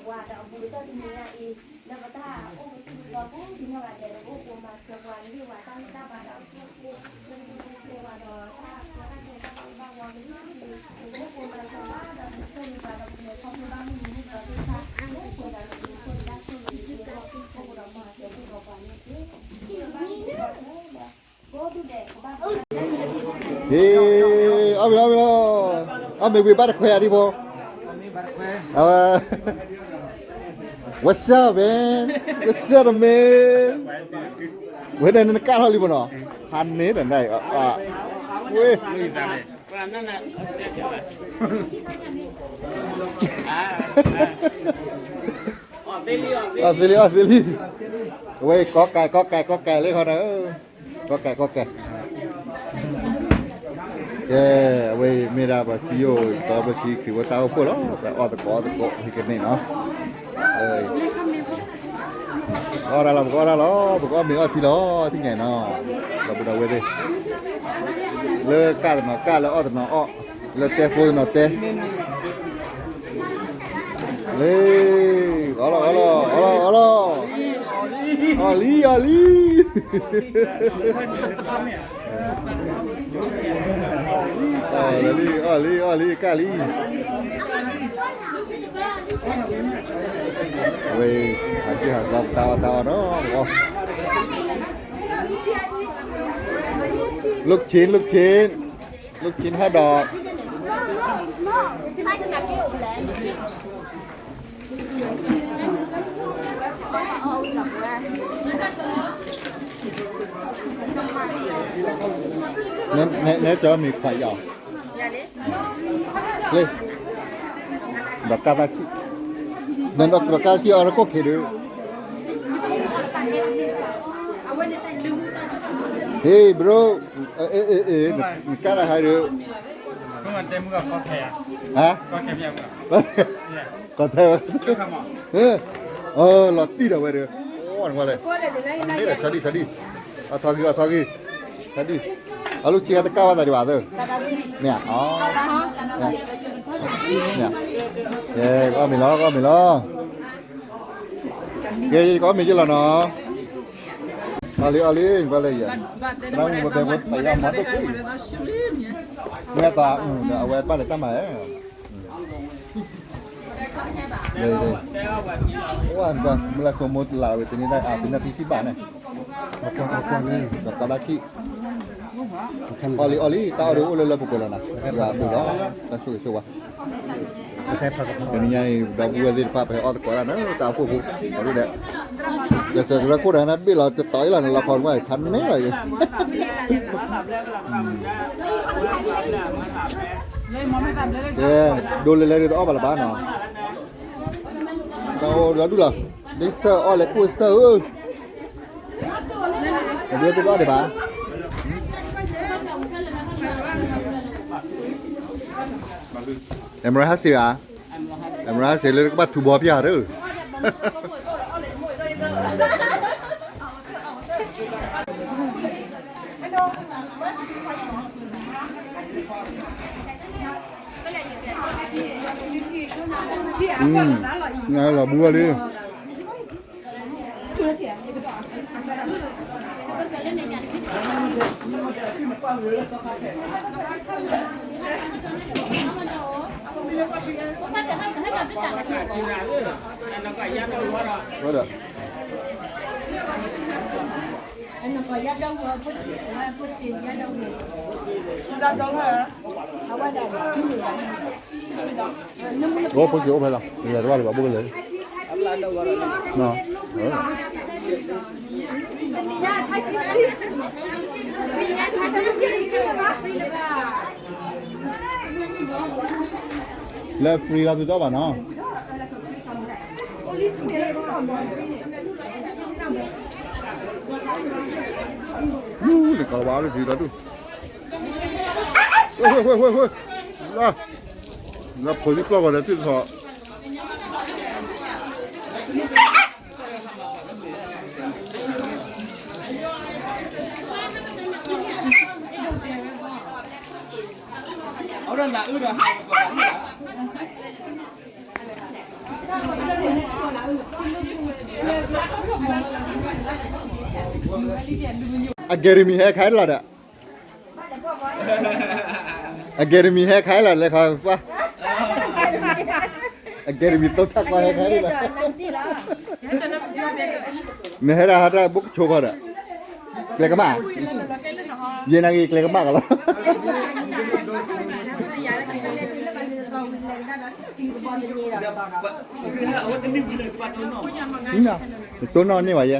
ဝါဒီးအဘူးကတၢၢ်တမံၤညါအံၤ လၢပတၢ်အိၣ်ကသုၣ်ကသီပူၤ ဒ်နီၢ်ဂၤဒဲး အိၣ်ကိးမၤစၢၤပှၤ လၢဝဲတၢ်ဂ့ၢ်တၢ်ဘၣ်ဒီးအိၣ်ကိးမၤစၢၤပှၤဒီးတၢ်ကီတၢ်ခဲတၢ်ဘၣ်ဘၣ်ဝါကလုာ်ကလုာ် အိၣ်ကိးမၤစၢၤပှၤဒီးပဆိၣ်ဂ့ၤပှၤဒီးပလဲၤခီဖျိဘၣ်မုၢ်နံၤမုၢ်သီသ့ၣ်တဖၣ် အိၣ်ကိးဒီးမၤစၢၤအိၣ်ဒီးပှၤန့ၣ်တက့ၢ်. ဟ့ၣ် အီၣ်မ့ၤလီၤ အီၣ်မ့ၤလီၤ အီၣ်မ့ၤဝံၤဘၣ်တခွဲးအဒံဖိ အဝဲ What's up, man? What's up, man? ဝဲဒၣ်နကၣ်ထီၣ်လံမနီၤ ဟးန့ၣ်ဒီးနဝ့ၢ် အီၣ်သ့လံ အီၣ်သ့လံ အဝဲ ကီကဲ ကီကဲ ကီကဲ လၢခီန့ၣ် ကီကဲ ကီကဲ ကဲ အဝဲအံၤမ့ၢ်ဒၣ်ပှၤစံယိၣ် ဒီးပခံခရံာ်ဖိတၢ်အိၣ်ဖှိၣ်လီၤ ပအီၣ်သကိးအီသကိး ဟံးကန့ၢ်နီၤ အီၣ်ဒၣ်လီၤ ပကအီၣ်ဒၣ်လီၤ ပကအီၣ်မ့ၤအီထံလီၤ ထံၣ်ညါနီၤ ဒီပုၢ်ဒီဝဲၢ်သ့ၣ် လၢကၣ်တနီၤကၣ် လၢအီၣ်တနီၤအီၣ် လၢတဲဖိတနီၤတဲ လ့ အီၣ်လီၤ အီၣ်လီၤ အီၣ်လီၤ အီၣ်လံ အီၣ်လံ အီၣ်လံ အီၣ်လံ အီၣ်လံ ကၣ်လံ ဝဲ ဟးက့ၤဟးကီ ပတၢ်အီၣ်တၢ်အီနီၤ ပကအီၣ် ลูกชิ้น ลูกชิ้น ลูกชิ้น ทอดดอก နဲနဲနဲကမံၤခွါယီၤ လ့ ဒီးကါသၣ်ခံ ဒီးကါသၣ်ခံအီၤတကိၣ်ခ့ဒုး ဟ့ bro နကါတၢ်ဟဲဒုး ဟါ ကီၢ်ထဲဝဲ လီၤတံၢ်ဒီးဝဲဒုး အိၣ်နကွၢ်လဲၣ် န့ၣ်ဒီး ဆီဒံၣ်ဆီဒံၣ် အထီဂံၢ်အထီဂံၢ် ဆီဒံၣ် အလူၤဆံးဂၤတကၣ်ဘၣ်သးဒံးဘၣ်သၢ မ့ၢ်ဧါ မ့ၢ်ဧါ ကအီၣ်မ့ၤလီၤ ကအီၣ်မ့ၤလီၤ ကဲ ယကအီၣ်မ့ၤယလီၤနီၤ အီၣ်လံ အီၣ်လံ နကွၢ်လဲၣ်ယၤ တနၢ်မူပတဲဝဲပယီၤမၤတအိၣ် မ့ၢ်အသး အဝဲဘၣ်လဲၤတၢ်မၤဧါ လ့ လ့ အိၣ်နကွၢ် မုၢ်လၢ်စိမိၢ်တလးဝဲ တနံၤတၢ်အါ ပနၢ်တံၢ်စံးဘၣ်န့ၣ် ဒီးကါတၢ်ခံ အီၣ်လံ အီၣ်လံ တၢ်အီၣ်ဒုးအိၣ်လၢလၢပှဲၤပှဲၤလီၤနၤ ယွၤအဘျုးလီၤ တၢ်ဆိၣ်ဂ့ၤဆိၣ်ဝါ တနံၤညါအံၤ ဒီပုၢ်ဝဲၢ်သ့ၣ်တဖၣ် ပဟဲအီၣ်သကိးတၢ်န့ၣ် တၢ်အိၣ်ဖှိၣ်ဖိ အဒိဒဲး ကစၢ်ကရၢခိၣ်ဒီးနဘ့ၣ်လီၤ တတီၤအံၤလီၤ နလီၤခီကွၢ် ဖးန့ၢ်လီၤအံၤ ကဲ ဒိလဲၤလဲၤဒုးတအီၣ်ဘၣ်လၢၤဘၣ်နီၤ တၢ်အိၣ်ဒီဒူၣ်လီၤ ဒ်စတၢၢ်အီၣ်လဲၤကိၢ်စတၢၢ်ဧၢ အဒုးသ့ၣ်တအီၣ်ဒံးဘၣ် camera ဟးစ့ၢ်ဧါ camera ဟးစ့ၢ်လၢကဘၣ်ထူဘီပျၢ်တၢ် လီၤဘှံးဝဲလံ ဝဲဒီး အိၣ်ဖိက့ၤအိၣ်ဖဲလီၤ ယတဘၣ်လၢၤဘၣ်ဘိၣ်ကလဲၣ် လၢ free ဂၤသုတအီၣ်ဘၣ်နီၤ နကလၤဝါလၢ free ဒီဒူၣ် ဝ့ၢ်ဝ့ၢ်ဝ့ၢ်ဝ့ၢ် လၢ လၢဖိလံၤကျီၢ်ဂီၤဒီး သ့ၣ်ထီၣ် အဝဲဒၣ်နၤအုဒီးဟး ဝ့ၢ်ဝ့ၢ်ဝ့ၢ် Academy ဟဲခါလီၤဒီး Academy ဟဲခါလီၤလဲၤခီပှၤ Academy သိထးကွၢ်ဟဲခါလီၤ နဟဲဒၣ်ဟးတၢ်ဘိကဆိးခီဒီး ကျဲကမၣ် ယဲနဂ့ၤကျဲကမၣ်ကလီၤ တိၢ်နီၣ်န့ၢ်ဘၣ်ယဲ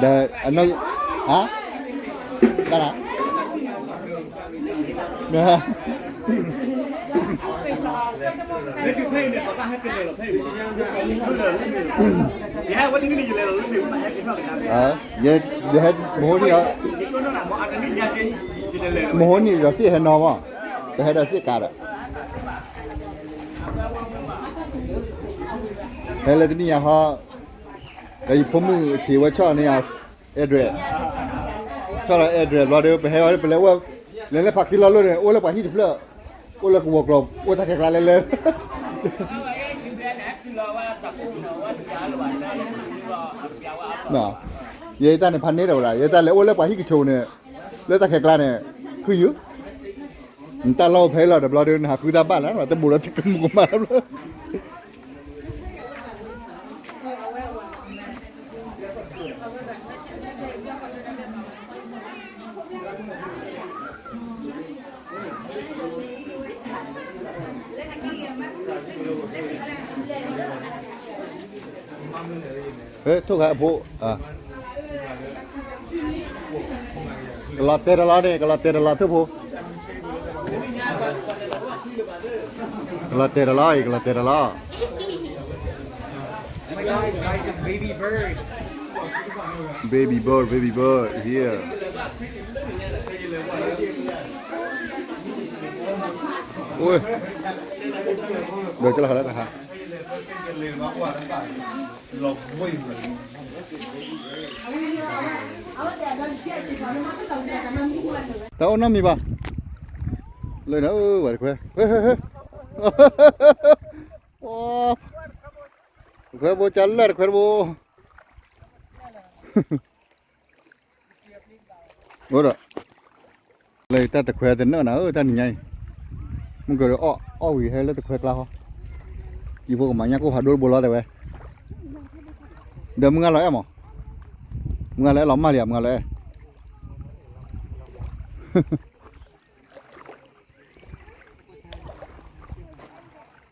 ဒီးအနီၢ် ဟါ ဘၣ်လၢ ယဟဲ မဟိန့ၣ်အီၤ မဟိန့ၣ်ယီၤစ့ၣ်ဟဲနီၤမး ပဟဲဒီးစ့ၣ်ကါဒီး ဟဲလၢတနံၣ်ညါဟီ ဒီးယဖိမုၣ်ဆံးဝဲဆီၣ်န့ၢ်ယၤ address ဆီၣ်လီၤ address ဘျီဒီး ပဟဲဝဲပလဲၤအိၣ် လဲၤလၢဖးခံလီၤလိၣ်န့ၣ် အိၣ်လၢပှၤဟံၣ်တဖျၢၣ် အိၣ်လၢကဝီၤကျီၤ အိၣ်တၢ်ခဲကျါလဲၤလဲၤ ယဲတၢ်န့ၣ်ဖးန့ၢ်ဒီးဝဲဒၣ် ယဲတၢ်လဲၤအိၣ်လၢပှၤဟံၣ်ကဆိးန့ၣ် လၢတၢ်ခဲကျါန့ၣ် ခုယုၢ် နတၢ်လီၢ်အိၣ်ဖဲအံၤလီၤ တဘျီဒီး နဟးဃုတၢ်ဘၣ်လၢ တဘိးဒီးတကမူကမၣ်လၢ ထိၣ်ခါအဖိ ကလီၤတဲာ်တလီၤန့ၣ် ကလီၤတဲာ်တလီၤထိၣ်ဖိ ကလီၤတဲာ်တလီၤအံၤ ကလီၤတဲာ်တလီၤ baby bird, baby bird here. အိၣ် ဒီးကလီၤလၢတဟါ တၢ်အိၣ်နီတမံၤဘၣ်. လၢနၤဧၢ ဝဲတခွဲ, တခွဲဘိကလၢာ်တခွဲတဘိ, အိၣ်ဒီး လၢတၢ်တခွဲတနၢၣ်နၤဧၢ တၢ်နံၤညါအံၤ, မုၢ်ကရၢအီၣ်ဝံၤဟဲလၢတခွဲကျါဟီ, ယဖိကမၤညၣ်ကိၢ်ဖးဒိၣ်တဘိလီၤတဲဝဲ, ဒီးမုၢ်ဂၤလီၤအဲၣ်မး, မုၢ်ဂၤလီၤအဲၣ်လီၤမၢ်လံဧါ မုၢ်ဂၤလီၤအဲၣ်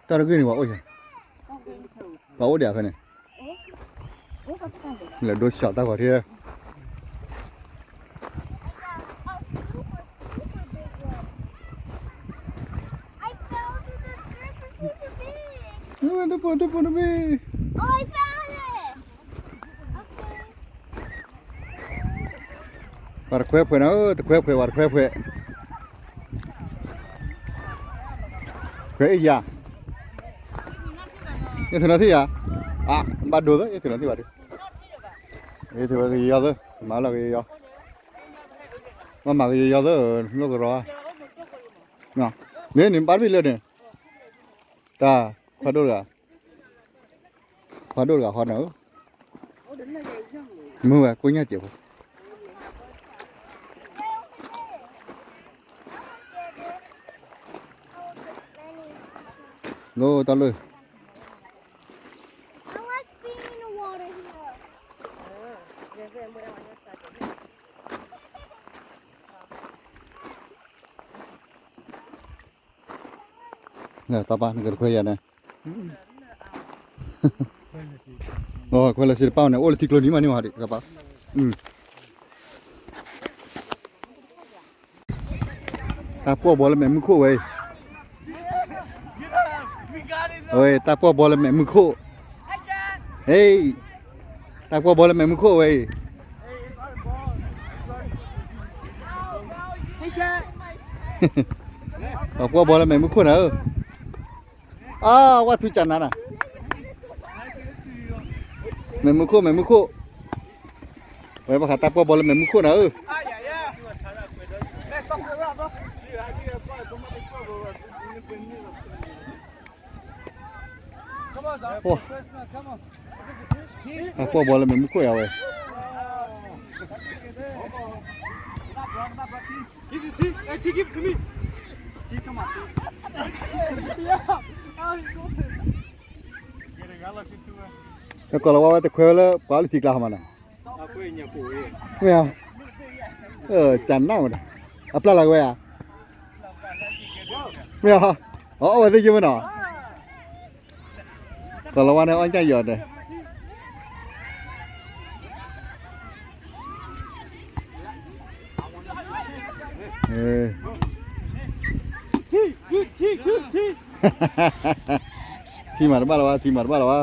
တၢ်တဂ့ၢ်န့ၣ် ပှၤအိၣ်ယါ, ပှၤအိၣ်ဒံးဖဲန့ၣ်, လဲၤဒိစှီးတၢ်ဂီၤထံ, ပှၤတခွဲးဖှဲးနၤဧၢ, တခွဲးဖှဲး ပှၤတခွဲးဖှဲး, ခွဲးအ့ၣ်ယၤ, အ့ၣ်ထုးနီၤထံၣ်ယၤ, အဘၣ်ဒိသၢ အ့ၣ်ထုးနီၤထံၣ်ဘၣ်ဒု, အ့ၣ်ထုးဝဲကယီၤသၢ, မၤလီၤကယီၤ, မၤမၤကယီၤသၢ, လိၣ်ကရီ, မ့ၢ်န့ၣ်ဘၣ်တဘ့ၣ်လၢန့ၣ်, တၢ်ခွါဒိၣ်တဂၤ ခွါဒိၣ်တဂၤဟီနၤဧၢ, မ့ၢ်ဝဲကိညၢ်စဲးဖိ, လိၣ်တၢ်လၢ တၢ်ပၢ်နကတခွဲးယၤန့ၣ်, ခွဲးလၢစ့တပၢ်န့ၣ် အိၣ်လၢထံကျိနံၤမးန့ၣ်မး တၢ်ပၢ်, တၢ်ပှီၢ်ဘီလၢမဲာ်မုၢ်ခိၣ်ဝဲအံၤ, ဝဲတၢ်ပှီၢ်ဘီလၢမဲာ်မုၢ်ခိၣ်, ဟ့ၣ်, တၢ်ပှီၢ်ဘီလၢမဲာ်မုၢ်ခိၣ်ဝဲအံၤ, တၢ်ပှီၢ်ဘီလၢမဲာ်မုၢ်ခိၣ်နၤဧၢ, အါ ဝဲထူကနၤနၤ, မဲာ်မုၢ်ခိၣ် မဲာ်မုၢ်ခိၣ်, ဝဲဘၣ်ဃးတၢ်ပှီၢ်ဘီလၢမဲာ်မုၢ်ခိၣ်နၤဧၢ. အိၣ်, အကွၢ်ဘီလၢမဲာ်မူခိၣ်ယၤဝဲ, ကီၢ်လီၤဝါဝဲတခွဲဝဲလၢပှၤအီလုၢ်ထံကျါဟီမးနီၤ, မ့ၢ်ဧါ, ကနၣ်ဝဲဒီး, အပျၢ်လီၤကဝဲဧါ, မ့ၢ်ဧါ, အအီၣ်ဝဲသ့ၣ်ယမ့ၢ်နီၤ ကီၢ်လီၤဝါန့ၣ်အီၣ်ညၣ်ယီၤဒီး, ထံမၤတဘၣ်လီၤဝဲ, ထံမၤတဘၣ်လီၤဝဲ,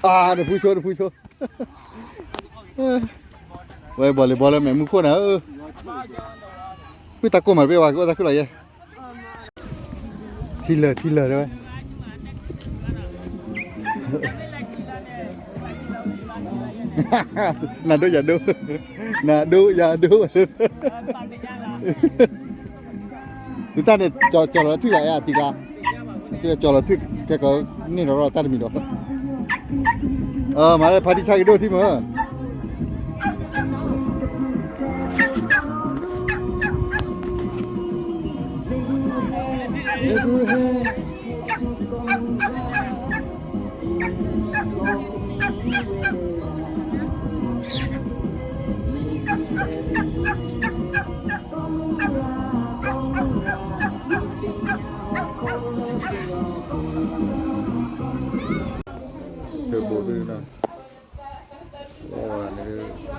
အါ တဖုဆိ တဖုဆိ ဝဲဘီလ့ၤဘီလၢမဲာ်မူခိၣ်န့ၣ်ဧၢ, မ့ၢ်တၢ်ကိၢ်မးတဘ့ၣ်ဝဲ ကအိၣ်တၢ်ခုၣ်လီၤယဲ, ထံလၢာ်ထံလၢာ်တဲဝဲ, နၤဒိၣ်ယၤဒိၣ်, နၤဒိၣ်ယၤဒိၣ် သုတၢ်န့ၣ် ကၠီလီၤထွံၣ်ဂၤအဲၣ်အတံၤကျါ, ကၠီလီၤထွံၣ် ကဲကီးန့ၣ်ဒီးတၢ်တမံၤဒီး, မၤလၢဖါတံၢ်ဆါက့ၤဒိၣ်ထံမၢ်, ကဘိးသုန့ၣ်,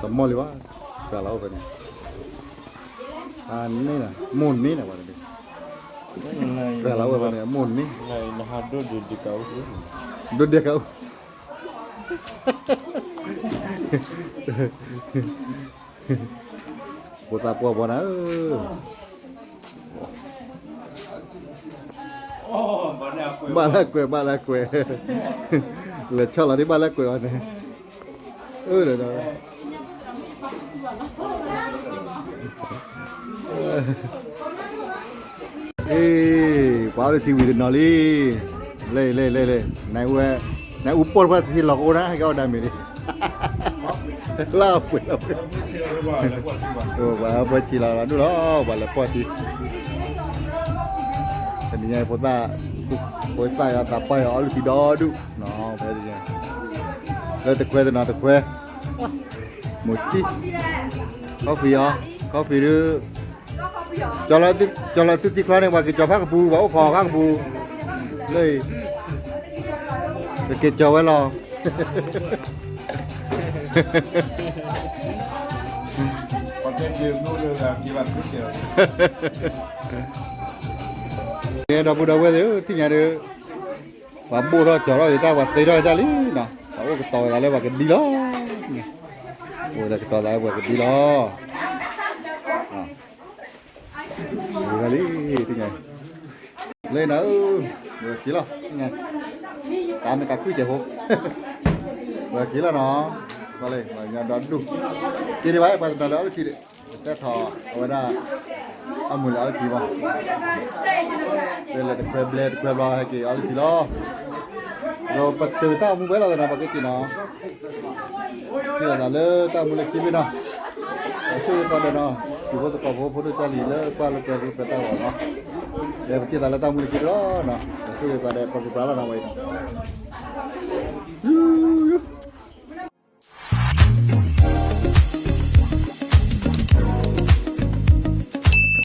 တမီၢ်လံဘၣ်, ကြၢးလီၤအိၣ်ဖဲန့ၣ်, အန့ၣ်လီၤ မိၢ်န့ၣ်လီၤဝဲန့ၣ်, ကြၢးလီၤအိၣ်ဖဲန့ၣ် မိၢ်န့ၣ်, ဒိၣ်ဒဲကအိၣ် ဖိသၣ်ပှၢ်ဘီနၤဧၢ, ဘၣ်လၢကွဲး ဘၣ်လၢကွဲး, လဲၤဆီၣ်လီၤဒ်ဘၣ်လၢကွဲးအီၤန့ၣ်, အၢ ဒီး အ့ ပှၤအီလုၢ်ထံဝံၤတနီၤလံ, လဲၤ လဲၤ လဲၤ လဲၤ, နအူပိၢ်တဖၣ်တထံၣ်လီၤကအိၣ်နၤ ဟဲက့ၤအီၣ်ဒၣ်မ့ၤလံ, လၢပှဲၤလီၤပှဲၤ, ပှၤပှဲၤဆံးလီၤလီၤဒိၣ်လီၤ ပှၤလဲၤပိၢ်ထံ, တနံၤညါဖိသၣ်, ဖိသၣ်ယွၤသးပှၢ်ယွၤအီလုၢ်ထံဒီဒူၣ်, ဖဲ လၢတခွဲတနီၤတခွဲ, မိၢ်တံၢ်, coffee အီၤ, coffee ဒုး, ကၠီလီၤသုထံချီန့ၣ် ပှၤက့ၤကၠီၤဖးကပူၤ ပှၤအိၣ်ခိးဖးကပူၤ, လၢအံၤ, ကက့ၤကၠီၤဝဲလီၤ, ကဲ ဒီပုၢ်ဒီဝဲၢ်သ့ၣ်ဧၢ သ့ၣ်ညါဒီး, ပှၤဘိၣ်ထီၣ်ကၠီၤထီၣ်က့ၤတၢ် ပှၤသ့ထီၣ်က့ၤတၢ်လံနီၤ, ပှၤအိၣ်ကတီၤဝဲဒၣ်လၢပှၤကဒံလီၤ, အိၣ်ဝဲဒၣ်ကတီၤသးလၢပှၤကဒံလီၤ, ဝဲဒၣ်လံ, သ့ၣ်ညါ, လၢနၤဧၢ, ဝဲက့ၤလီၤ, တၢ်မ့ၢ်တၢ်ကွံကဲးဖိ, ဝဲက့ၤလီၤနီၤ, ပှၤလၢပှၤကညီဒီဒူၣ်, က့ၤဒံးဘၣ် ပှၤတနီၤလၢအီလုၢ်ထံဒီး ကတဲထီၣ်အဝဲဒၣ် အမုၢ်လၢအီလုၢ်ထံဘၣ်, တဲလဲၤတခွဲဘျဲတခွဲဘျီဟဲက့ၤအီလုၢ်ထံလီၤ, ဒီးပတုာ်တၢ်အိၣ်မူဝဲလီၤသနီၤ ပှၤက့ၤက့ၤနီၤ, ထံၣ်လိာ်သးလၢတၢ်အိၣ်မူလၢခံမ့ၢ်နီၤ, ပဆိၣ်ဂ့ၤကီးဒီးနီၤ, ဟံၣ်ဖိသကိးဖိ ဖိဒိၣ်ကၢ်လံၤလၢပှၢ်လၢပှဲၤပှဲၤတၢ်ဂီၤနီၤ, ဒီးပထံၣ်သးလၢတၢ်အိၣ်မူလၢခံတဘျီနီၤ, ပဆိၣ်ဂ့ၤကီးဒီးပှၤပူၤပြးလီၤနီၤဝဲအံၤနီၤ